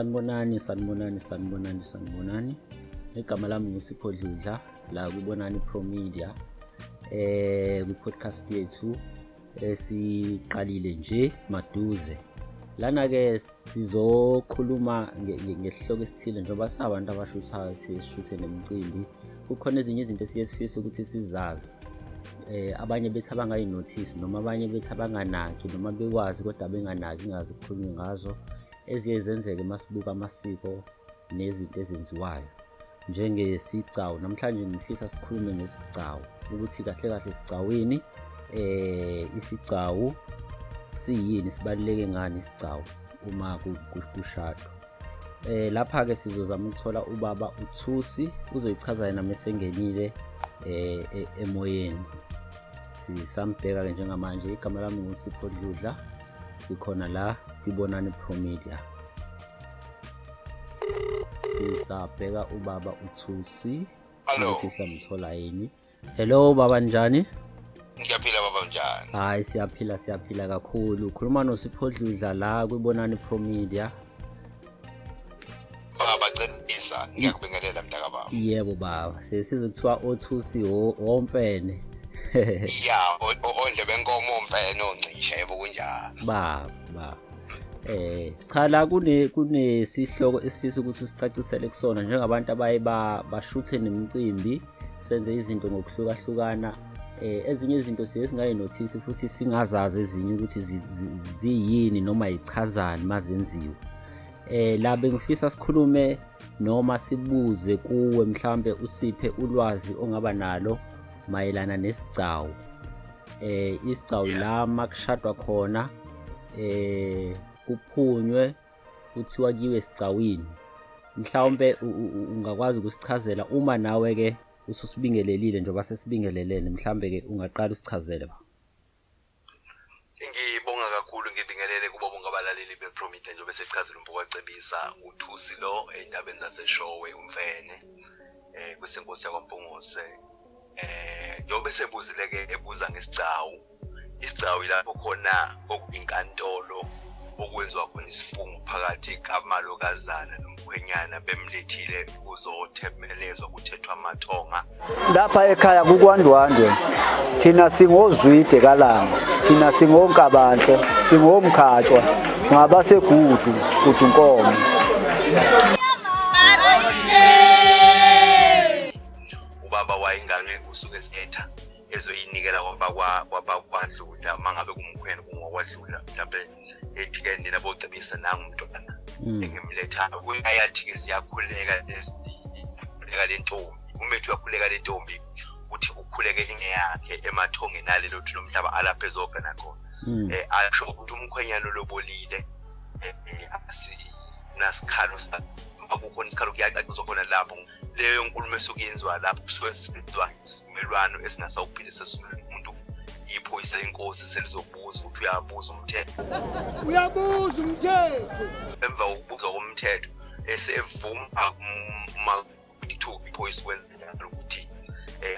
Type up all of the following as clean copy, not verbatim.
Sanibonani, sanibonani, sanibonani, sanibonani. Igama lami nguSipho Dludla la kuBonani Pro Media. Ku podcast yethu esiqalile nje maduze. Lana ke sizokhuluma ngesihloko esithile njengoba sabantu abashuthayo sishuthe nemicimbi. Kukhona ezinye izinto esiye sifise ukuthi sizazi. Abanye bethi abangayinothisi noma abanye bethi abanganaki noma bekwazi kodwa benganaki ingazi kukhulunywe ngazo eziye zenzeke masibuka amasiko nezinto ezenziwayo njengesigcawu. Namhlanje ngifisa sikhulume ngesigcawu ukuthi kahle kahle sigcawini, isigcawu siyini, sibaluleke ngani isigcawu uma kushadwa. Lapha ke sizozama ukuthola ubaba uThusi, uzoyichaza yena mesengenile emoyeni. Sisambheka ke njengamanje. Igama lami nguSipho Dludla, sikhona la kwiBonani Pro Media. Sisabheka ubaba uThusi ukuthi siyamthola yini. Hello baba, njani? Ngiyaphila baba, njani? Hayi siyaphila, siyaphila kakhulu. Ukhuluma noSipho Dludla la kwiBonani Pro Media. Baba Cebisa, ngiyakubingelela mntaka baba. Yebo baba, sesizokuthiwa oThusi omfene. Ya, ondle benkomo omfene oncisha, yebo kunjalo. Baba, baba. Cha la kunesihloko esifisa ukuthi usicacisele kusona njengabantu abaye bashuthe nemicimbi, senze izinto ngokuhlukahlukana. Ezinye izinto siye singayinothisi futhi singazazi ezinye ukuthi ziyini noma ichazani mazenziwe. La bengifisa sikhulume noma sibuze kuwe, mhlambe usiphe ulwazi ongaba nalo mayelana nesigcawu. Isigcawu la makushadwa khona, kuphunywe kuthiwa kiwe esigcawini. Mhlawumbe ungakwazi ukusichazela uma nawe ke ususibingelelile, njengoba sesibingelelene, mhlambe ke ungaqala usichazele ba. Ngibonga kakhulu, ngibingelele kubo bonke abalaleli bePro Media. Njengoba sechazile umfo kaCebisa, uThusi lo ey'ndabeni zaseShowe, umfene kwisenkosi yakwaMpungose. Njengoba esebuzile ke, ebuza ngesigcawu. Isigcawu ilapho khona okuyinkantolo okwenziwa khona isifungo phakathi kamalokazana nomkhwenyana, bemlethile kuzothemelezwa, kuthethwa amathonga. Lapha ekhaya kuKwaNdwandwe thina singozwide kaLanga, thina singonkabanhle, singomkhatshwa, singabasegudu Gudunkomo. Ubaba wayingane usuke esetha ezoyinikela kwabakwadludla, uma ngabe kumkhwena kungokwadlula, mhlawumbe ethi-ke nina bocebisa nangu umntwana engimlethayo. Kuyayathi-ke ziyakhuleka lezi, le ntombi umethu uyakhuleka le ntombi, uthi ukhulekela ingeyakhe emathongeni alelo thi lomhlaba alapho ezogana khona. Asho ukuthi umkhwenyana olobolile asinasikhalo, kukhona isikhalo kuyacaciswa khona lapho. Leyo nkulumo esuke yenziwa lapho kusuke senziwa isivumelwano esingasawuphinde sesule umuntu. Iphoyisa lenkosi selizobuza ukuthi uyabuza umthetho, uyabuza umthetho. Emva kokubuza komthetho esevuma uma kuthiwa iphoyisa kwenza njalo ukuthi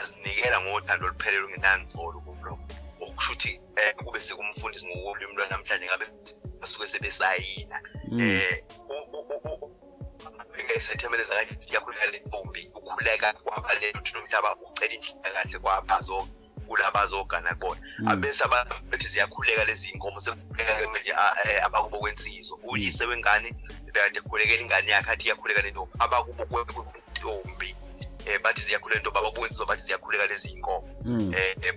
azinikela ngothando oluphelele olungenangcolo kulo, okusho ukuthi kube sekumfundisi ngokolimi lwanamhlanje ngabe basuke sebesayina. Esethemeleza kanje iyakhuleka le ntombi, ukhuleka kwabalelo ukuthi nomhlaba ucela indlela kahle kwabazo kulabazogana kubona. Abese abantu bethi ziyakhuleka lezi inkomo, sekukhuleka manje abakubo kwensizwa, uyise wengane bekade ekhulekela ingane yakhe, athi iyakhuleka le ntombi. Abakubo kwentombi bathi ziyakhuleka intombi, abakubo bathi ziyakhuleka lezi inkomo.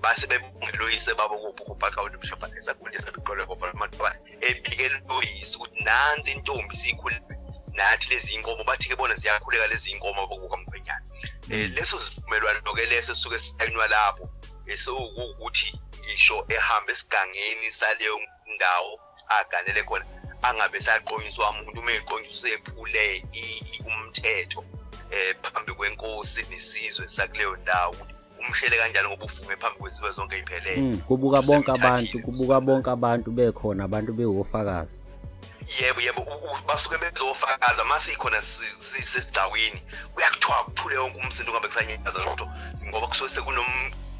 Base bebongela uyise babo kubhaka unomshafana esakundisa beqole ngoba amadaba ebikela uyise ukuthi nansi intombi siyikhuleke nathi lezi inkomo, bathi ke bona ziyakhuleka lezi inkomo abakukamkhwenyana. Leso sivumelwano ke leso esuke sisayinwa lapho esewukuthi ngisho ehamba esigangeni saleyo ndawo aganele khona angabe saqonyiswa umuntu, uma eqonyiswa ephule umthetho phambi kwenkosi nesizwe sakuleyo ndawo, umshele kanjalo ngoba ufunge phambi kwezizwe zonke iphelele. Kubuka bonke abantu, kubuka bonke abantu bekhona, abantu bewofakazi. Yebo yebo, basuke bezofakaza masikhona sisigcawini, kuyakuthiwa kuthule wonke umsindo ungabe kusanyakaza lutho, ngoba kusuke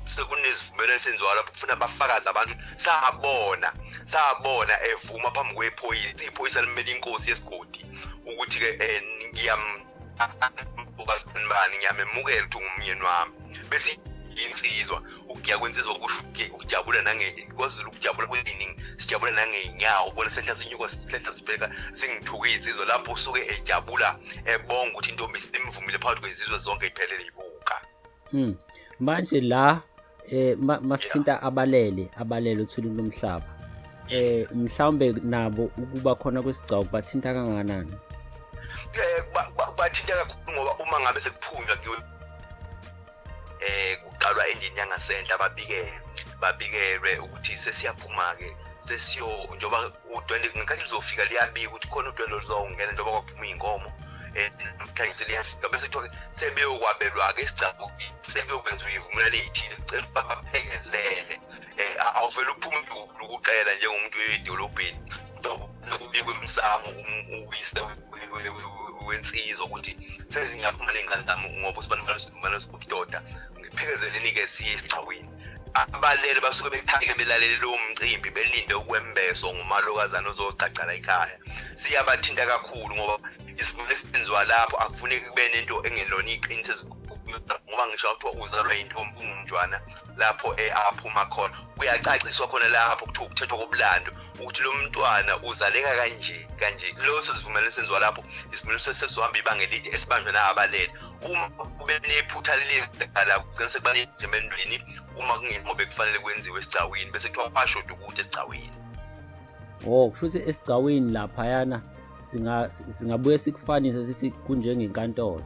sekunezivumelwano esenziwa lapho kufuna bafakaze abantu, sabona sabona evuma phambi kwephoyisa, iphoyisa limele inkosi yesigodi. Ukuthi-ke um ngiyam bani ngiyamemukela ukuthi ungumyeni wami. Bese insizwa ukuya kwensizwa kusho ukujabula nange kwaZulu, ukujabula kweningi, sijabula nangey'nyawo, ubona sehla sinyuka, sehla sibheka, singithuke insizwa lapho usuke ejabula ebonga ukuthi intombi simvumile phakathi kwezizwe zonke iphelele ibuka. Manje la masithinta abalele uthulini lomhlaba, mhlawumbe nabo ukuba khona kwesigcawu kubathinta kangakanani? Kubathinta kakhulu, ngoba uma ngabe sekuphunywa kuyo kuqalwa endlini yangasenhla, babikelwe ukuthi sesiyaphuma ke, sesiyo njengoba udwendwe ngenkathi luzofika liyabika ukuthi khona udwendwe luzongena, njengoba kwaphuma iy'nkomo namhlanje seliyafika, bese kuthiwa sebeyokwabelwa-ke isigcawu, sebeyokwenziwa iy'vumelwano ey'thile, kucela ukuba baphekezele. Awuvele uphume ukuxela njengomuntu edolobheni, kubikwa emsamo uyise wensizwa ukuthi sezingaphuma ney'ngane zami, ngoba usibanibani ubudoda, ngiphekezeleni-ke siye esigcawini. Abalele basuke bephake belalele lowo mcimbi, belinde ukwembeswa ngumalokazana ozogcagcala ekhaya. Siyabathinta kakhulu, ngoba isivumelwano esenziwa lapho akufuneki kube nento engelona iqiniso, ngoba ngisho kuthiwa uzalwa yintombi ungumjwana, lapho aphuma khona kuyacaciswa khona lapho, kuthiwa ukuthethwa kobulando ukuthi lo mntwana uzaleka kanje kanje. Loso sivumelwano esenziwa lapho isivumelwano sesizohamba ibanga elide, esibanjwa nabalele. Uma kube nephutha lelenzakala, kugcina sekuba emendweni uma kungekho bekufanele kwenziwe esigcawini, bese kuthiwa kwashoda ukuthi esigcawini. Oh, kusho ukuthi esigcawini laphayana singabuye sikufanise sithi kunjengenkantolo.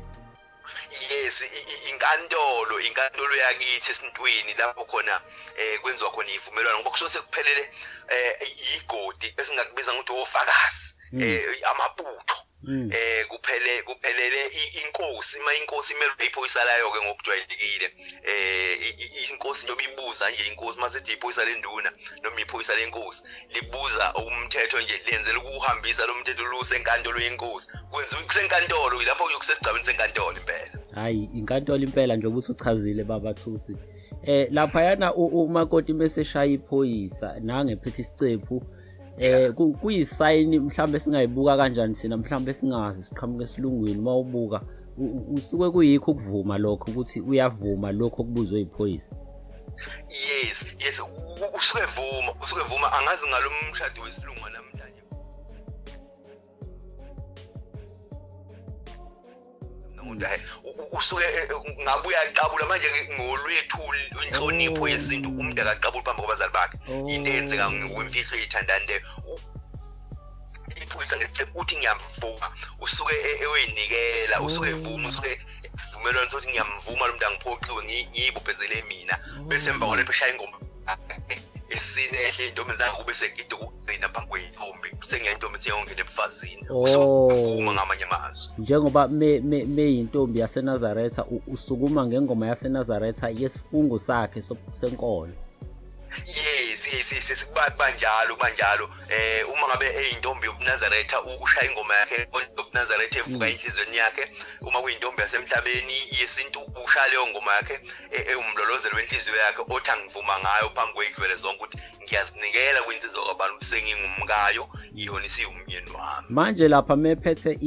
Yes, inkantolo yakithi esintwini, lapho khona kwenziwa khona ivumelwano, ngoba kusuke sekuphelele igodi esingakubiza ngokuthi ofakazi, amabutho, kuphelele inkosi. Uma inkosi imelwe iphoyisa layo ke ngokujwayelekile, inkosi njengoba ibuza nje, inkosi masithi iphoyisa lenduna noma iphoyisa lenkosi libuza umthetho nje, lenzela ukuhambisa lo mthetho lusenkantolo yenkosi, kwenziwa kusenkantolo lapho, kusesigcawini senkantolo impela. Hayi, inkantolo impela, njengoba usuchazile baba Thusi. Lapha yana umakoti bese shaya iphoyisa nangephethe isicephu, kuyisayini mhlambe singayibuka kanjani thina, mhlambe singazi siqhamuka esilungwini, mawubuka usuke kuyikho ukuvuma lokho, ukuthi uyavuma lokho okubuzwe iphoyisa? Yes, usuke vuma, usuke vuma. Angazi ngalomshado wesilungu namhlanje umuntu usuke ngabe uyaqabula manje ngolwethu inhlonipho yesintu, umuntu akaqabuli phambi kwabazali bakhe, into eyenzeka ngokwemfihlo eyithandani leyo. Iphoyisa ngesicephu uthi ngiyamvuma, usuke eyoyinikela, usuke evuma, usuke isivumelwano sokuthi ngiyamvuma lo muntu, angiphoqiwe, ngiyibophezele mina. Bese emva kwalapho eshaya ingoma esine ehle intombi zange, kube segide ukugcina phambi kweyintombi, sengiyintombi seyongena ebufazini, usuvuma ngamanye amazwi. Njengoba meyintombi yaseNazaretha, usukuma ngengoma yaseNazaretha yesifungo sakhe senkolo. Yes, kuba kubanjalo, kubanjalo. Uma ngabe eyintombi yobuNazaretha, ushaya ingoma yakhe yobuNazaretha evuka enhliziyweni yakhe. Uma kuyintombi yasemhlabeni yesintu, ushaya leyo ngoma yakhe ewumlolozelo wenhliziyo yakhe, othi angivuma ngayo phambi kwey'hlwele zonke ukuthi ngiyazinikela kwinsizwa kwabantu, ukuthi sengingumkayo, iyona isiyumyeni wami. Manje lapha mephethe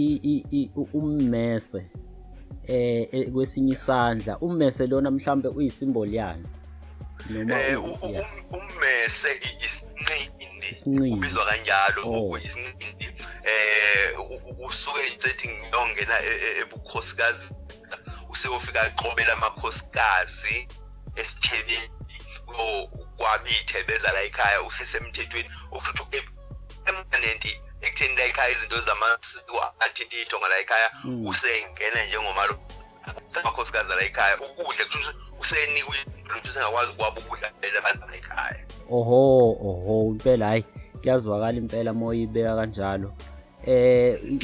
ummese kwesinye isandla, ummese lona mhlambe uyisimboli yani noma ummese isinqindi, ubizwa kanjalo, isinqindi. Usuke nje ngiyongena ebukhosikazi, useyofika aqobela amakhosikazi esithebeni kwabithe beza la ekhaya, usesemthethweni okusho ukuthi permanent ekutheni la ekhaya izinto zamasiko athinta ithonga la ekhaya, usengena njengomalo samakhosikazi la ekhaya. Ukudla kusho ukuthi usenikwe lutho, sengakwazi ukwaba ukudla phela abantu la ekhaya. Oho, impela, hayi, kuyazwakala impela uma uyibeka kanjalo.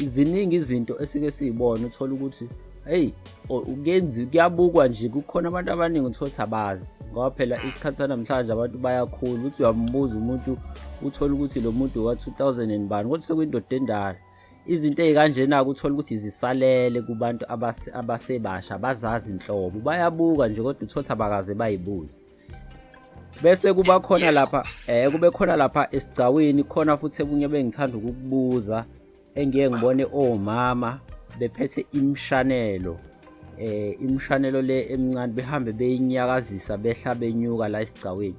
Ziningi izinto esike siyibona, uthola ukuthi hey, kuyenzi kuyabukwa nje, kukhona abantu abaningi uthola ukuthi abazi, ngoba phela isikhathi sanamhlanje abantu bayakhula, uthi uyambuza umuntu, uthola ukuthi lo muntu wa 2000 and bani, kodwa sekuyindoda endala. Izinto ey'kanjena-ke uthola ukuthi zisalele kubantu abasebasha, bazazi inhlobo, bayabuka nje kodwa uthola ukuthi abakaze bayibuze. Bese kuba khona lapha kube khona lapha esigcawini khona futhi ebunye bengithanda ukukubuza. Engiye ngibone omama bephethe imshanelo, imshanelo le emincane, behambe beyinyakazisa behla benyuka la esigcawini.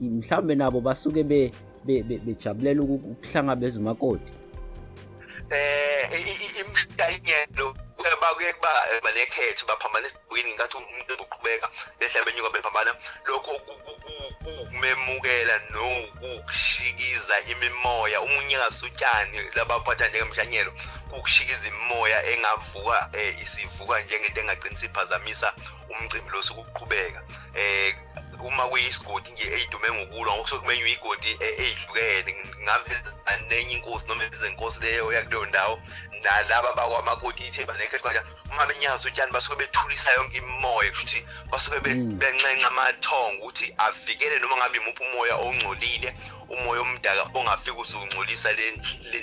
Mhlawumbe nabo basuke bejabulela ukuhlangabeza umakoti. Imshanyelo bakuye kuba banekhetho, baphambana esigcawini ngenkathi umcimbi uqhubeka, behla benyuka bephambana. Lokho kuwukumemukela nokukushikiza imimoya, umunyakazo utshani labaphatha njengemshanyelo, kukushikiza imimoya engavuka, isivuka njengento engagcina isiphazamisa umcimbi lo sukuqhubeka. Uma kuyisigodi nje eyidume ngokulwa, ngokusuke kumenywa igodi eyihlukene, ngabe nenye inkosi noma izenkosi leyo yakuleyo ndawo, nalaba bakwamakoti ithemba nekhetho kanjalo. Uma benyaza utshani basuke bethulisa yonke imimoya, kusho ukuthi basuke benxenxa amathongo ukuthi avikele noma ngabe imuphi umoya ongcolile, umoya omdaka ongafika usungcolisa le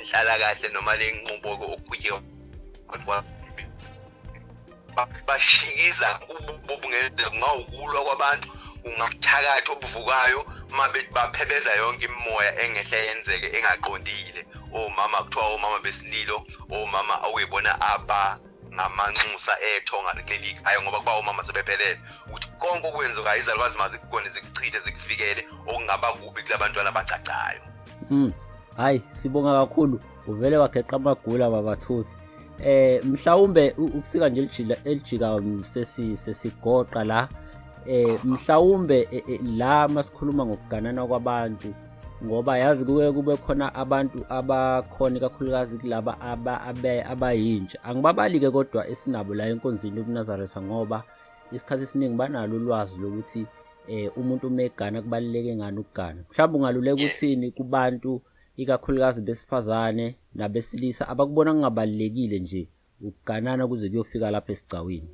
nhlalakahle noma le nqubo okuqhutshekwa. Bashikiza ubungenzeka kungawukulwa kwabantu, kungabuthakathi obuvukayo uma baphebeza yonke imimoya engehle yenzeke engaqondile. Omama kuthiwa omama besililo, omama okuyibona aba ngamanxusa ethonga kuleli khaya, ngoba kuba omama sebephelele ukuthi konke okwenzekayo izalukazi mazikubone, zikuchithe, zikuvikele okungaba kubi kulabantwana abacacayo. Hayi, sibonga kakhulu, uvele wageqa amagula babathusi. Mhlawumbe ukusika nje elijika elijika sesigoqa la, mhlawumbe la masikhuluma ngokuganana kwabantu, ngoba yazi kuke kube khona abantu abakhona ikakhulukazi kulaba abayintsha, angibabali-ke kodwa esinabo la enkonzini yobuNazaretha, ngoba isikhathi esiningi banalo ulwazi lokuthi umuntu uma egana kubaluleke ngani ukugana. Mhlawumbe ungaluleka ukuthini kubantu ikakhulukazi besifazane nabesilisa abakubona kungabalulekile nje ukuganana kuze kuyofika lapha esigcawini?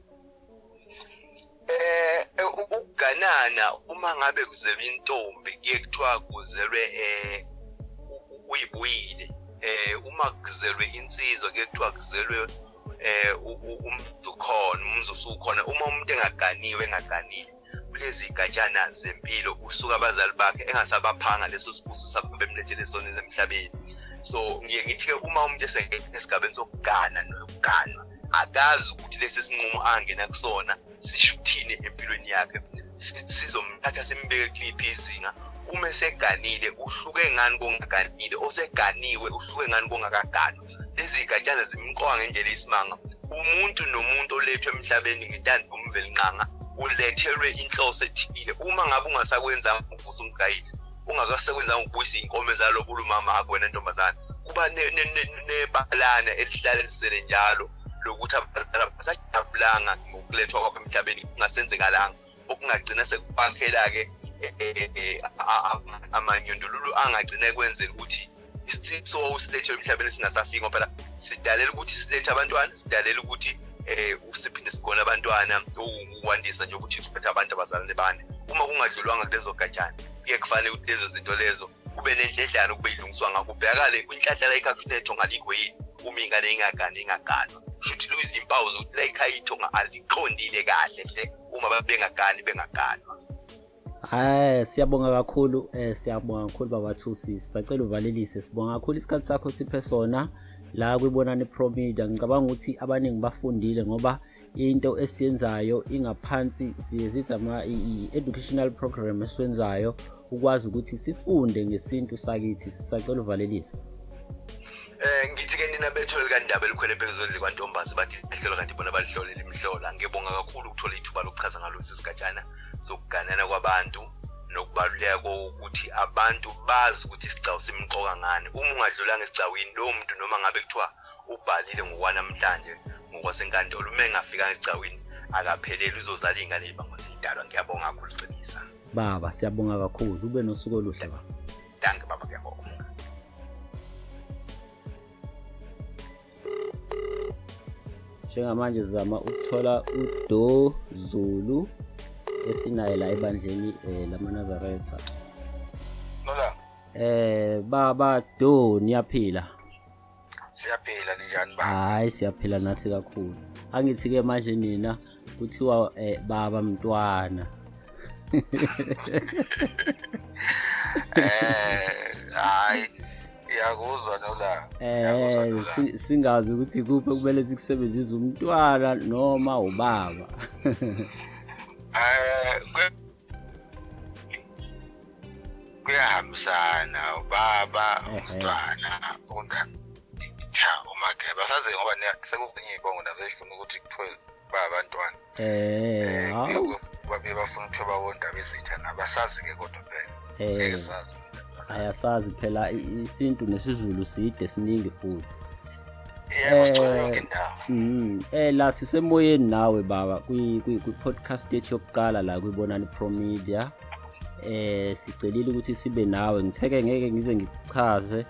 Ukuganana uma ngabe kuzelwe intombi kuye kuthiwa kuzelwe uyibuyile. Uma kuzelwe insizwa kuye kuthiwa kuzelwe umzi ukhona, umzi usukhona. Uma umuntu engaganiwe engaganile kulezi gatshana zempilo, usuka abazali bakhe engasabaphanga leso sibusiso abemlethele sona emhlabeni. So ngiye ngithi-ke uma umuntu esengena esigabeni sokugana nokuganwa, akazi ukuthi lesi sinqumo angena kusona sisho ukuthini empilweni yakhe, sizomthatha simbeke kuliphi izinga. Uma eseganile uhluke ngani kongaganile, oseganiwe uhluke ngani kongakaganwa. Lezi gatshana zimqoka ngendlela eyisimanga. Umuntu nomuntu olethwe emhlabeni ngentando yomvelinqanga ulethelwe inhloso ethile. Uma ngabe ungasakwenzanga ukuvusa umzikayise, ungakasekwenzanga ukubuyisa iy'nkomo ezalobula umama akho wena ntombazane, kuba nebalana elihlale lisele njalo lokuthi abazali abasajabulanga ngokulethwa kwakho emhlabeni, kungasenzekalanga okungagcina sekukwakhela-ke amanyundululu angagcina ekwenzela ukuthi isifiso usilethe emhlabeni singasafiki, ngoba phela sidalela ukuthi silethe abantwana, sidalela ukuthi siphinde sigone abantwana, ukwandisa nje ukuthi kuphethe abantu abazalane bane. Uma kungadlulwanga kulezo gatshana, kuye kufanele ukuthi lezo zinto lezo kube nendledlana ukube ilungiswa ngakho, kubhekakale inhlanhla la ekhaya ukuthi ithonga alikho yini. Uma ingane ingagani ingaganwa, kusho ukuthi luyizi impawu zokuthi la ekhaya ithonga aliqondile kahle hle uma bengagani bengaganwa. Hayi, siyabonga kakhulu, siyabonga kakhulu baba Thusi. Sisacela uvalelise. Sibonga kakhulu isikhathi sakho siphe sona la kwiBonani Pro Media. Ngicabanga ukuthi abaningi bafundile, ngoba into esiyenzayo ingaphansi, siye sithi ama i-educational program esiwenzayo ukwazi ukuthi sifunde ngesintu sakithi. Sisacela uvalelise. Ngithi ke nina bethole kandaba elikhwele phezulu kwantombazi, bathi lihlelo kanti bona balihlolela imhlola. Ngibonga kakhulu ukuthola ithuba lokuchaza ngalolu sigatshana zokuganana kwabantu nokubaluleka kokuthi abantu bazi ukuthi isigcawu simqoka ngani. Uma ungadlulanga esigcawini, lowo muntu noma ngabe kuthiwa ubhalile ngokwanamhlanje ngokwasenkantolo, uma engafikanga esigcawini akapheleli, uzozala iy'ngane ey'bangwa ziyidalwa. Ngiyabonga kakhulu Cebisa. Baba, siyabonga kakhulu, ube nosuku oluhle baba. Danke baba, ngiyabonga. Njengamanje zama ukuthola uDo Zulu esinaye la ebandleni lamaNazaretha. Nola. Baba Do, niyaphila? Siyaphila, ninjani baba? Hayi, siyaphila nathi kakhulu. Angithi ke manje nina kuthiwa baba mntwana. Hayi. Ngiyakuzwa Nolanga. Eh singazi ukuthi kuphi kumele sikusebenzise umntwana noma ubaba. Eh kuyahambisana ubaba umntwana cha umageba sazi ngoba sekuzinye iy'bongo nazo ey'funa ukuthi kuthiwe babantwana eh hawu babe bafuna ukuthiwa bawondaba ezitha nabasazi-ke kodwa phela ngeke sazi ayasazi phela isintu nesizulu side siningi futhi yebo sigcwele yonke indawo la sisemoyeni nawe baba kwi podcast yethu yokuqala la kwibonani pro media sicelile ukuthi sibe nawe ngitheke ngeke ngize ngikuchaze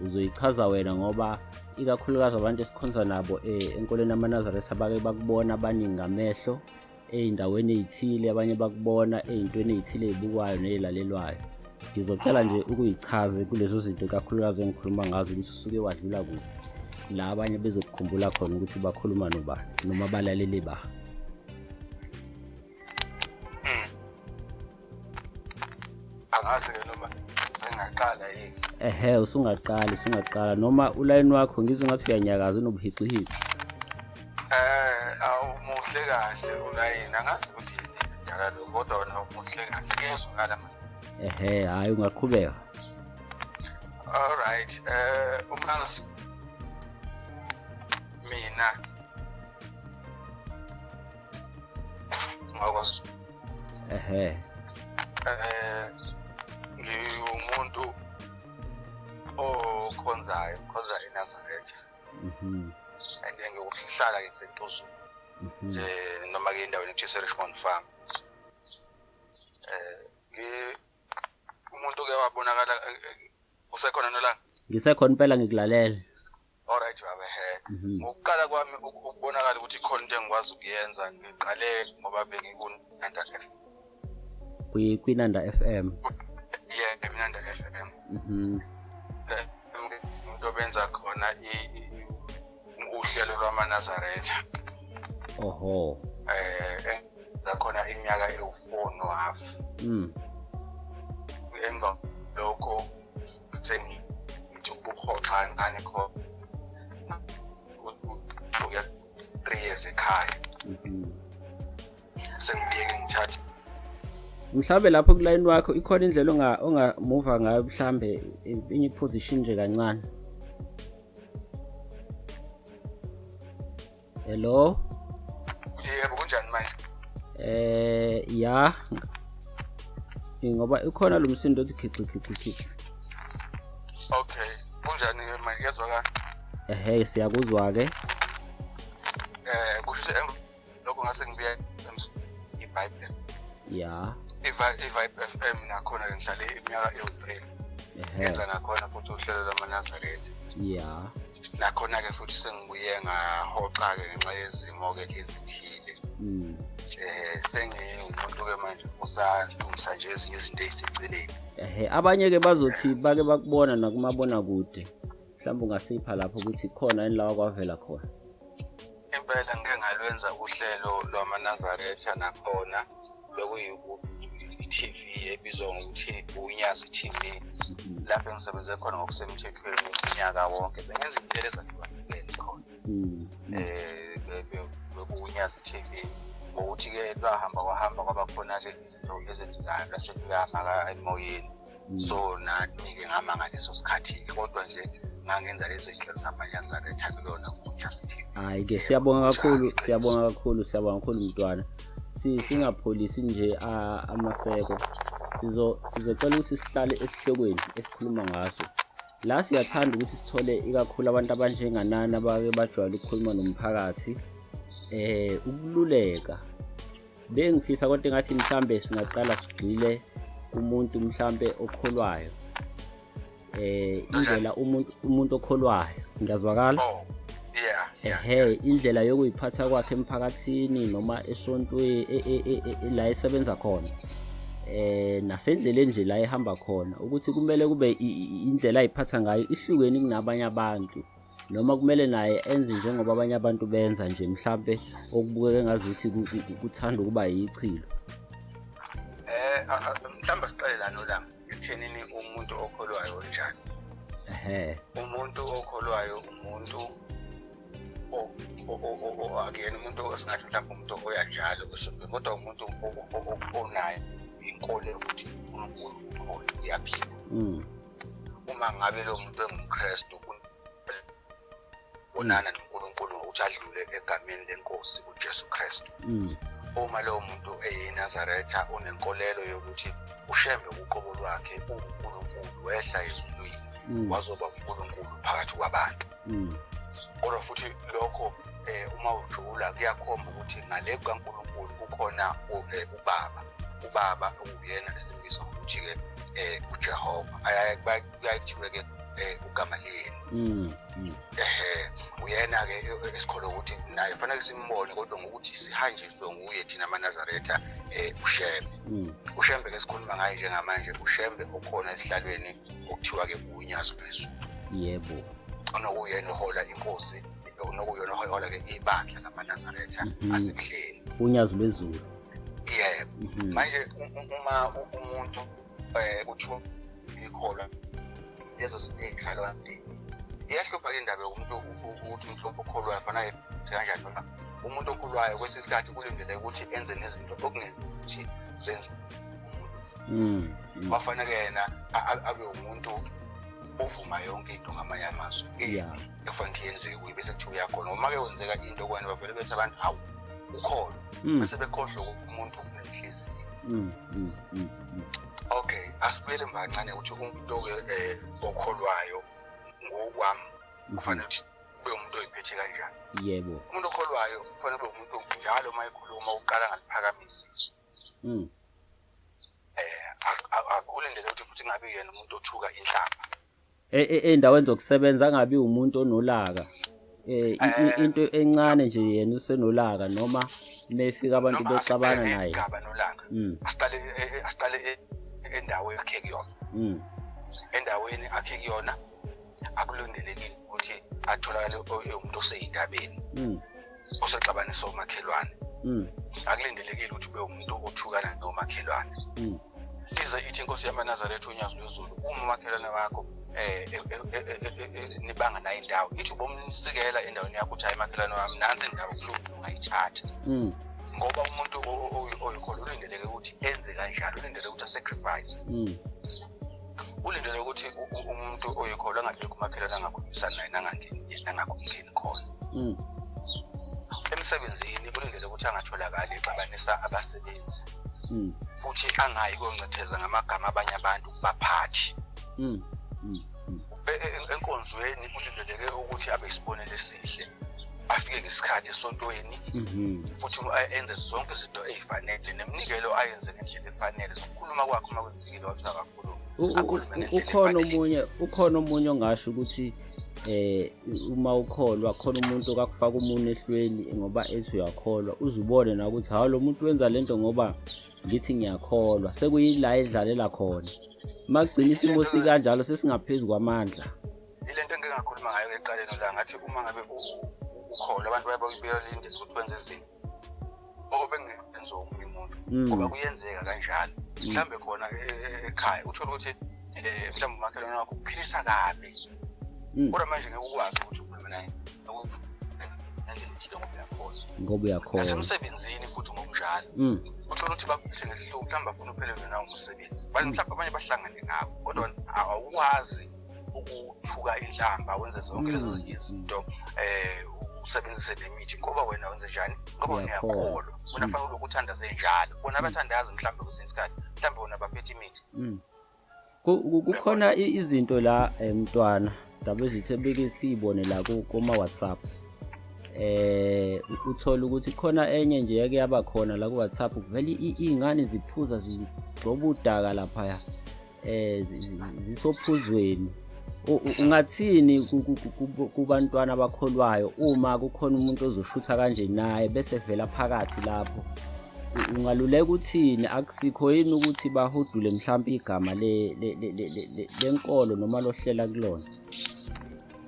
uzoyichaza wena ngoba ikakhulukazi abantu esikhonza nabo enkolweni yamaNazaretha abake bakubona abaningi ngamehlo ey'ndaweni ey'thile abanye bakubona ey'ntweni ey'thile ey'bukwayo ney'lalelwayo ngizocela nje ukuyichaze kulezo zinto ikakhulukazi engikhuluma ngazo ukuthi usuke wadlula kuphi la abanye bezokukhumbula khona ukuthi bakhuluma nobani noma balalele ba angazi-ke noma sengaqala yini ehe usungaqala usungaqala noma ulayini wakho ngizwe ngathi uyanyakaza unobuhixihixi awumuhle kahle ulayini angazi ukuthi njalo lokho kodwa wena umuhle kahle kuyezwakala manje ehe hhayi ungaqhubeka all right uma mina ngakwazi ehe ngiwumuntu okhonzayo khonza eNazaretha and ngikuhlala ke ngiseNtuzuma nje noma ke endaweni ekuthiwa Richmond Farm umuntu ke wabonakala usekhona nolanga ngisekhona impela ngikulalela Alright baba he ngokuqala kwami ukubonakala ukuthi khona into engikwazi ukuyenza ngiqale ngoba bengikunanda FM kwinanda FM yeah Inanda FM umuntu obenza khona uhlelo lwamaNazaretha oho ngakhona iminyaka ewu4 no half emva lokho sengithi ukuhoxa kancane khona uya 3 years ekhaya sengibiyeke ngithathe mhlambe lapho kulayini wakho ikhona indlela ongamuva ngayo mhlambe enye position nje kancane hello yebo kunjani manje ya ngoba ikhona lo msindo othi khiqi khiqi khiqi okay kunjani ke manje kuyezwakala ehe siyakuzwa ke kusho ukuthi lokho ngase ngibuya iVibe ya iVibe FM nakhona ke ngihlale iminyaka ewu3 ngenza nakhona futhi uhlelo lwamaNazaretha ya nakhona ke futhi sengibuye ngahoxa ke ngenxa yezimo ke ezithile sengiwumuntu ke manje usalungisa nje ezinye izinto eziseceleni ehe abanye ke bazothi bake bakubona nakumabona kude mhlawumbe ungasipha lapho ukuthi khona yini lawa kwavela khona impela ngike ngalwenza uhlelo lwamaNazaretha nakhona bekuyi-TV ebizwa ngokuthi Unyazi TV lapho engisebenze khona ngokusemthethweni unyaka wonke bengenza izinto ezahlukahlukene khona bekuwunyazi TV ngokuthi-ke lwahamba kwahamba kwaba khona-ke izinto ezenzekayo lwaseluyama emoyeni so nami-ke ngama ngaleso sikhathi-ke kodwa nje ngangenza lezo iy'nhlelo zamaNazaretha kulona kuNyazi TV hhayi-ke siyabonga kakhulu siyabonga kakhulu siyabonga kakhulu mntwana singapholisi nje amaseko sizocela ukuthi sihlale esihlokweni esikhuluma ngaso la siyathanda ukuthi sithole ikakhulu abantu abanjenganani abake bajwayele ukukhuluma nomphakathi ukululeka bengifisa kodwa engathi mhlambe singaqala sigxile kumuntu mhlambe okholwayo indlela umuntu okholwayo ngiyazwakala ehe indlela yokuyiphatha kwakhe emphakathini noma esontweni la esebenza khona nasendleleni nje la ehamba khona ukuthi kumele kube indlela ayiphatha ngayo ihlukene kunabanye abantu noma kumele naye enze njengoba abanye abantu benza nje mhlambe okubukeka ngazuthi kuthanda ukuba yichilo mhlawumbe siqale la nolanga ekuthenini umuntu okholwayo onjani Ehhe. Umuntu okholwayo umuntu akuyena umuntu esingathi mhlawumbe umuntu oya njalo esontweni, kodwa umuntu onayo inkolo yokuthi uNkulunkulu ukhona, uyaphila. Uma ngabe lo muntu engumKristu, bonana noNkulunkulu ngokuthi adlule egameni lenkosi uJesu Kristu. Uma lowo muntu eyiNazaretha, unenkolelo yokuthi uShembe uqobo lwakhe uwuNkulunkulu, wehla ezulwini wazoba uNkulunkulu phakathi kwabantu. Kodwa futhi lokho uma ujula kuyakhomba ukuthi ngale kukaNkulunkulu kukhona ubaba, ubaba okuyena esimbiza ngokuthi-ke uJehova, kuyaye kuthiwe-ke uGamaliyeli. Ehe, uyena-ke esikholwa ukuthi naye fanele simbone, kodwa ngokuthi sihanjiswe nguye thina amaNazaretha, uShembe. UShembe-ke sikhuluma ngaye njengamanje, uShembe okhona esihlalweni okuthiwa-ke uNyazi lweZulu. Yebo. Onokuyena ohola inkosi, onokuyena ohola-ke ibandla lamaNazaretha asemhleni. UNyazi lweZulu. Yebo. Manje uma umuntu kuthiwa ikholwa, lezo zinto ey'khalwa iyahlupha-ke indaba yomuntu ukuthi umuntu okholwayo fanele kanjani, noma umuntu okholwayo kwesinye isikhathi kulindeleke ukuthi enze nezinto okungenzeki ukuthi zenziwe umuntu. Kwafanele yena abe umuntu ovuma yonke into, ngamanye amazwi efanele ukuthi yenzeke kuye, bese kuthiwa uyakhona. Uma-ke wenzeka into kuwena, bavele bethi abantu, "Hawu, ukholo," bese bekhohlwe umuntu unenhliziyo. Okay, asibuyele emva kancane ukuthi umuntu-ke okholwayo ngokwami kufanele ukuthi kube umuntu oyiphethe kanjani. Umuntu okholwayo kufanele kube umuntu njalo uma ekhuluma uqala ngaliphakamisa izwi. Akulindele ukuthi futhi kungabi yena umuntu othuka inhlamba. Ey'ndaweni zokusebenza angabi umuntu onolaka, into encane nje yena usenolaka, noma mefika abantu Noma bexabana asibheke naye. Igaba nolaka. Asiqale endaweni akhe kuyona. Endaweni akhe kuyona akulindelekile ukuthi atholakale umuntu oseyindabeni osexabanisa omakhelwane. Akulindelekile ukuthi ube umuntu othukana nomakhelwane. Ize ithi inkosi yamaNazaretha uNyazi lweZulu, uma umakhelwane wakho nibanga naye indawo, ithi ubomsikela endaweni yakho, uthi, "Hayi makhelwane wami, nansi indawo, kulungile, ungayithatha." Ngoba umuntu oyikholwa ulindeleke ukuthi enze kanjalo, ulindeleke ukuthi asacrifice. Ulindeleke ukuthi umuntu oyikholwa angabikho umakhelwane angakhulumisani naye, nangangeni nangakungeni khona. Emsebenzini kulindeleke ukuthi angatholakali exabanisa abasebenzi, futhi angayi kuyoncetheza ngamagama abanye abantu kubaphathi. Enkonzweni kulindeleke ukuthi abe isibonelo esihle, afike ngesikhathi esontweni, futhi enze zonke izinto ey'fanele, neminikelo ayenze ngendlela efanele, nokukhuluma kwakhe uma kwenzekile wathiwa akakhulumi, akhulume ngendlela Ukhona efanele. omunye, ukhona omunye ongasho ukuthi uma ukholwa, khona umuntu okakufaka umuntu ehlweni ngoba ethi uyakholwa, uzubone na ukuthi hawu, lo muntu wenza lento ngoba ngithi ngiyakholwa, sekuyila edlalela khona. Makugcina isimo sikanjalo, sesingaphezu kwamandla. Ile nto engike ngakhuluma ngayo ekuqaleni la, ngathi uma ngabe ukholwa, abantu bayalindela ukuthi wenze izinto obengenziwa omunye umuntu, ngoba kuyenzeka kanjalo. Mhlambe khona ekhaya uthole ukuthi mhlawumbe umakhelwane wakho uphilisa kabi, kodwa manje ngeke ukwazi ukuthi ukhulume naye ukuthi ngendlela ethile ngoba uyakholwa. Ngoba uyakholwa. Nasemsebenzini futhi ngokunjalo, uthole ukuthi bakuphethe ngesihluku, mhlawumbe bafuna uphelelwe nawo umsebenzi. Mhlawumbe abanye bahlangane ngabo, kodwa awukwazi ukuthuka inhlamba, wenze zonke lezo zinye izinto, usebenzise nemithi, ngoba wena wenze njani? Ngoba wena Uyakholwa. uyakholwa. Wena fanele ulokhu uthandaze njalo, bona abathandazi mhlawumbe kwesinye isikhathi, mhlawumbe bona baphethe imithi. Kukhona izinto la, mntwana ndaba ezithe beke siyibone la kuma WhatsApp, uthola ukuthi khona enye nje yake yaba khona la ku WhatsApp, kuvele iy'ngane ziphuza, zigxoba udaka laphaya, zisophuzweni. Ungathini kubantwana abakholwayo uma kukhona umuntu ozoshutha kanje naye bese vela phakathi lapho? Ungaluleka uthini? Akusikho yini ukuthi bahudule mhlawumbe igama lenkolo noma lohlela kulona?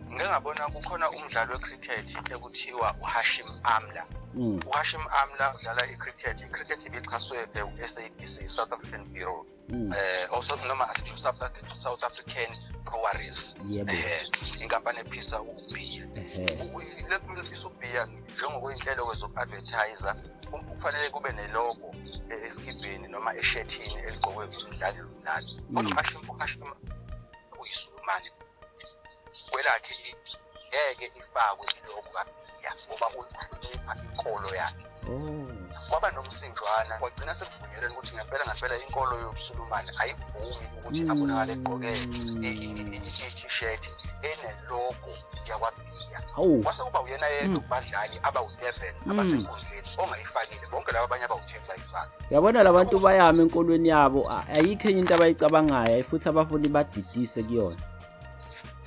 Ngike ngabona kukhona umdlalo wecricket ekuthiwa uHashim Amla. UHashim Amla udlala i-cricket. I-cricket ibixhaswe u-SABC, South African Bureau, also noma asithi South African Breweries, inkampani ephisa ubhiya. Le ephisa ubhiya, njengokwey'nhlelo zoku-advertise, kufanele kube ne-logo esikibheni noma eshethini eligqokwe umdlali lomdlali. Kodwa uHashim uyisulumane, kwelakhe ngeke ifakwe i-logo kabhiya ngoba uyihlonipha inkolo yakhe. Kwaba nomsinjwana, kwagcina sekuvunyelweni ukuthi ngempela ngempela inkolo yobusulumane ayivumi ukuthi abonakale egqoke i-t-shirt ene-logo yakwabhiya. Kwase kuba uyena yedwa kubadlali abawu-11 abasenkundleni ongayifakile, bonke laba abanye abawu-10 bayifaka. Yabona labantu bayama enkolweni yabo, ayikho enye into abayicabangayo, futhi abafuni badidise kuyona.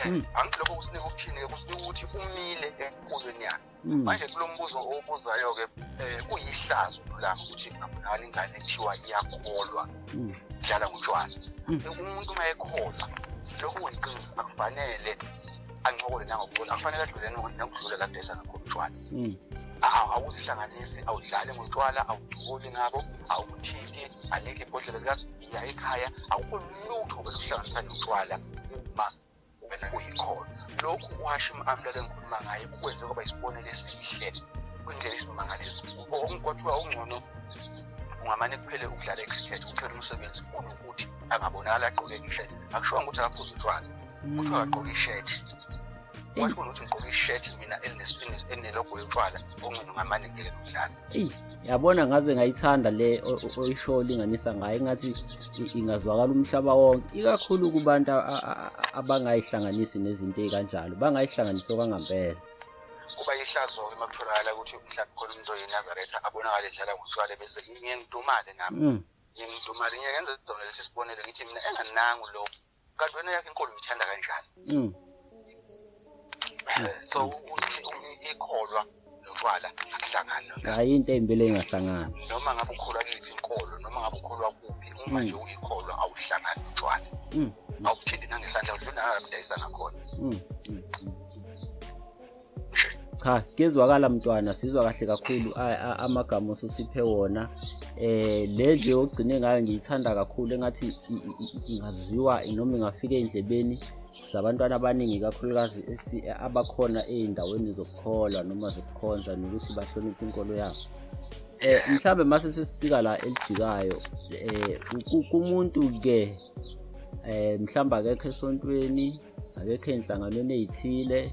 Angithi lokho kusinika ukuthini-ke? Kusinika ukuthi umile enkolweni yakhe. Manje kulo mbuzo owubuzayo-ke, kuyihlazo lami ukuthi ngabonakala ingane ekuthiwa iyakholwa dlala ngotshwala. Umuntu uma ekholwa, lokhu kuyiqiniso, akufanele ancokole nangokuthola, akufanele adlule nokudlula la kudayisa ngakhona utshwala. Awuzihlanganisi, awudlali ngotshwala, awucukuli ngabo, awukuthinti, alikho ibhodlela likabhiya ekhaya, awukho lutho oluhlanganisa notshwala uma kuyikholwa. Lokhu uHashim Amla lengikhuluma ngaye ukwenze kwaba isibonelo esihle kwindlela esimangaliso. Kwathiwa ungcono ungamane kuphele ukudlala i-cricket, kuphele umsebenzi, kunokuthi angabonakala agqoke ishirt. Akushiwanga ukuthi akaphuze utshwala, kuthiwa akagqoke ishirt. Washo ukuthi ngigqoke ishirt mina eline-logo yotshwala, ongcono ngamane ngeke nokudlala. Eyi, yabona, ngaze ngayithanda le oyisho, olinganisa ngayo, engathi ingazwakala umhlaba wonke, ikakhulu kubantu abangayihlanganisi nezinto ey'kanjalo, bangayihlanganisi okwangampela. Kuba ihlazo-ke uma kutholakala ukuthi mhlawumbe khona umuntu oyiNazaretha abonakale edlala ngotshwala, bese ngiye ngidumale nami. Ngiye ngidumale, ngiye ngenze zona lesi sibonelo, ngithi mina enganangu lo, kanti wena yakho inkolo uyithanda kanjani? So ikholwa notshwala akuhlangani. Hayi, into ey'mbili ey'ngahlangani. Noma ngabe ukholwa kuyiphi inkolo, noma ngabe ukholwa kuphi, uma nje uyikholwa awuhlangani notshwala, awukuthinti nangesandla, udlula nangakudayisa ngakhona. Cha, kuyezwakala mntwana, sizwa kahle kakhulu amagama osusiphe wona. Le nje ogcine ngayo ngiyithanda kakhulu, engathi ingaziwa noma ingafika ey'ndlebeni zabantwana abaningi, ikakhulukazi abakhona ey'ndaweni zokukholwa noma zokukhonza, nokuthi bahloniphe inkolo yabo. Mhlambe mase sesisika la elijikayo, kumuntu ke mhlawumbe akekho esontweni, akekho ey'nhlanganweni ey'thile,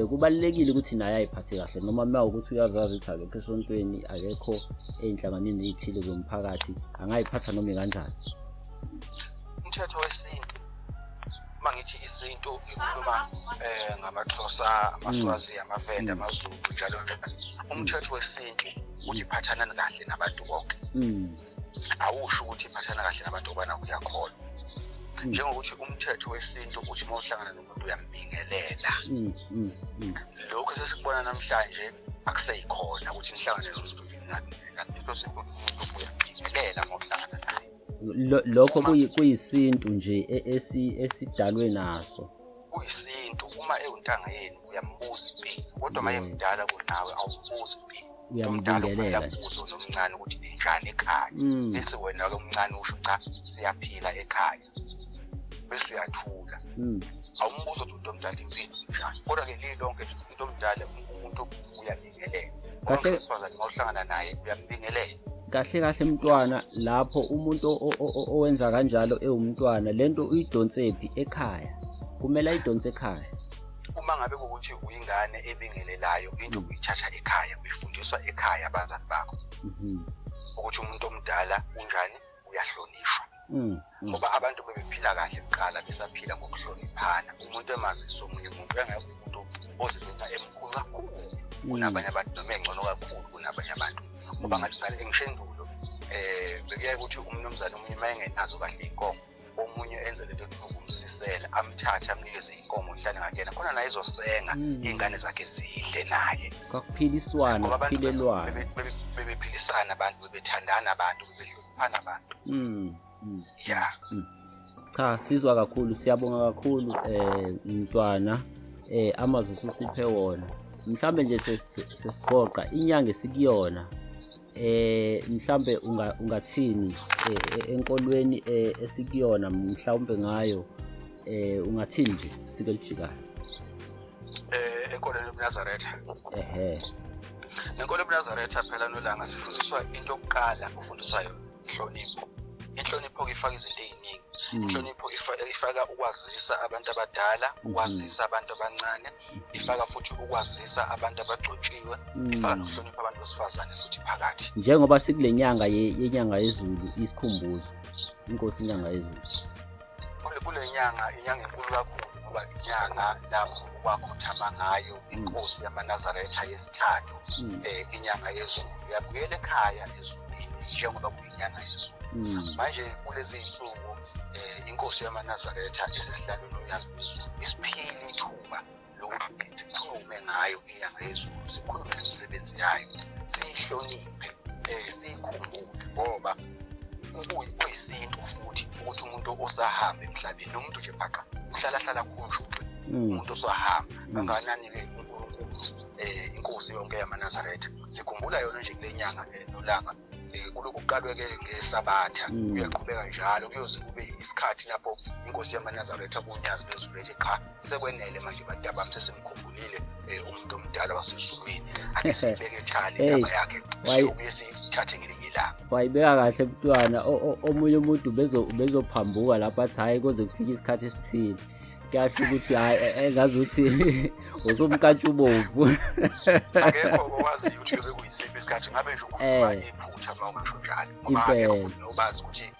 kubalulekile ukuthi naye ayiphathe kahle, noma uma ukuthi uyazazi ukuthi akekho esontweni, akekho ey'nhlanganweni ey'thile zomphakathi, angayiphatha noma ikanjani? Umthetho wesintu, uma ngithi isintu ngikhuluma ngamaXhosa, amaSwazi, amaVenda, amaZulu, njalo njalo. Umthetho wesintu uthi phathanani kahle nabantu bonke. Awusho ukuthi phathana kahle nabantu obana uyakholwa. Njengokuthi umthetho wesintu uthi uma uhlangana nomuntu uyambingelela. Lokhu esesikubona namhlanje akuseyikhona ukuthi nihlangane nomuntu nje ningabingelelani. Umthetho wesintu uthi umuntu uyambingelela uma uhlangana naye. Lokho kuyisintu nje esidalwe naso. Kuyisintu, uma ewuntanga yenu uyambuza impilo, kodwa uma emdala kunawe awumbuzi impilo. Umdala ufanele Uyambingelela. abuze nomncane ukuthi ninjani ekhaya, bese wena-ke omncane usho, "Cha, siyaphila ekhaya," bese uyathula. Awumbuzo ukuthi umuntu omdala impilo injani. Kodwa-ke lilonke nje, umuntu omdala, umuntu uyabingelela. Wesifazane uma uhlangana naye uyambingelela. Kahle kahle mntwana, lapho umuntu owenza kanjalo ewumntwana, lento uyidonsephi ekhaya? Kumele ayidonse ekhaya. Uma ngabe kuwukuthi uyingane ebingelelayo, into uyithatha ekhaya, uyifundiswa ekhaya abazali bakho ukuthi umuntu omdala unjani, uyahlonishwa. Ngoba abantu bebephila kahle kuqala, besaphila ngokuhloniphana, umuntu emazisa omunye umuntu, engekho umuntu ozibona emkhulu kakhulu kunabanye abantu noma engcono kakhulu kunabanye abantu. Ngoba ngathi qale ngishendulo, bekuyaye ukuthi umnumzane omunye uma engenazo kahle iy'nkomo, omunye enze lento ethi ukumsisela, amthathe amnikeze inkomo, uhlale ngakuyena khona naye ezosenga, iy'ngane zakhe zidle naye. Kwakuphiliswana. Ngoba abantu Kuphilelwana. bebephilisana abantu, bebethandana abantu, bebehloniphana abantu. Ya. Cha, sizwa kakhulu, siyabonga kakhulu mntwana, amazwi ususiphe wona. Mhlambe nje sesigoqa inyanga esikuyona, mhlambe ungathini enkolweni esikuyona, mhlawumbe ngayo ungathini nje sike lijikayo? Enkolweni yobuNazaretha. Ehhe. Enkolo yobuNazaretha phela, Nolanga, sifundiswa into yokuqala ufundiswayo inhlonipho. Inhlonipho-ke ifaka izinto ey'ningi. Inhlonipho ifaka ukwazisa abantu abadala, ukwazisa abantu abancane, ifaka futhi ukwazisa abantu abagcotshiwe, ifaka nokuhlonipha abantu besifazane futhi phakathi. Njengoba sikule nyanga yenyanga yezulu, isikhumbuzo inkosi inyanga yezulu. Kule nyanga, inyanga enkulu kakhulu, ngoba inyanga lapho kwakhothama ngayo inkosi yamaNazaretha yesithathu, inyanga yezulu, yabuyela ekhaya ezulwini njengoba kuyinyanga yezulu. Manje kulezi iy'nsuku inkosi yamaNazaretha esesihlalweni uNyazi lwezulu isiphile ithuba lokuthi sikhulume ngayo inyanga yezulu, sikhulume ngemisebenzi yayo, siyihloniphe, siyikhumbule, ngoba kuyisintu futhi ukuthi umuntu osahamba emhlabeni nomuntu nje phaqa uhlala hlala khunjulwe umuntu osahamba. Kangakanani-ke uNkulunkulu, inkosi yonke yamaNazaretha, sikhumbula yona nje kule nyanga, Nolanga. Kulokhu kuqalwe-ke ngeSabatha, kuyaqhubeka njalo kuyoze kube isikhathi lapho inkosi yamaNazaretha kuNyazi lwezulu ethi, "Qha, sekwenele manje bantu bami, sesimkhumbulile umuntu omdala wasezulwini, ake siyibeke ethali indaba yakhe, siyobuye siyithathe ngelinye ilanga." Wayibeka kahle mntwana. Omunye umuntu bezophambuka lapho athi, "Hhayi, koze kufike isikhathi esithile." Kuyasho ukuthi hhayi, engazuthi usumkantshubovu. Akekho owaziyo ukuthi kuyobe kuyisiphi isikhathi. Ngabe nje ukhuluma iphutha uma ungasho njalo, ngoba akekho futhi nobazi ukuthi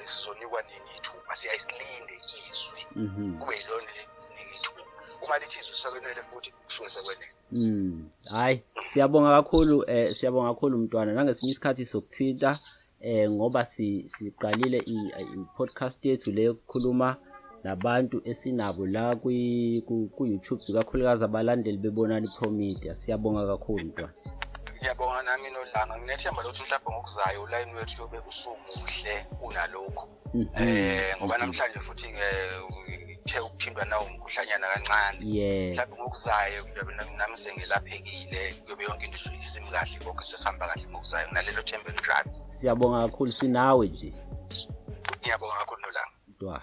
sizonikwa nini ithuba. Siyayisilinde izwi, kube yilona lisinika ithuba. Uma lithi izwi sekwenele, futhi kusuke sekwenele. Hayi, siyabonga kakhulu, siyabonga kakhulu mntwana. Nangesinye isikhathi sokuthinta, ngoba siqalile i-podcast yethu le yokukhuluma nabantu esinabo la ku YouTube, kakhulukazi abalandeli beBonani Pro Media. Siyabonga kakhulu, mntwana. Ngiyabonga nami, Nolanga. Nginethemba lokuthi mhlawumbe ngokuzayo ulayini wethu yobe usumuhle kunalokhu, ngoba namhlanje futhi ke ngithe ukuthintwa nawo umkhuhlanyana kancane. Mhlawumbe ngokuzayo kuyobe nami sengelaphekile, kuyobe yonke into nje isimi kahle, konke sekuhamba kahle ngokuzayo. Nginalelo themba elinjalo. Siyabonga kakhulu, sinawe nje. Ngiyabonga kakhulu, Nolanga. Mntwana.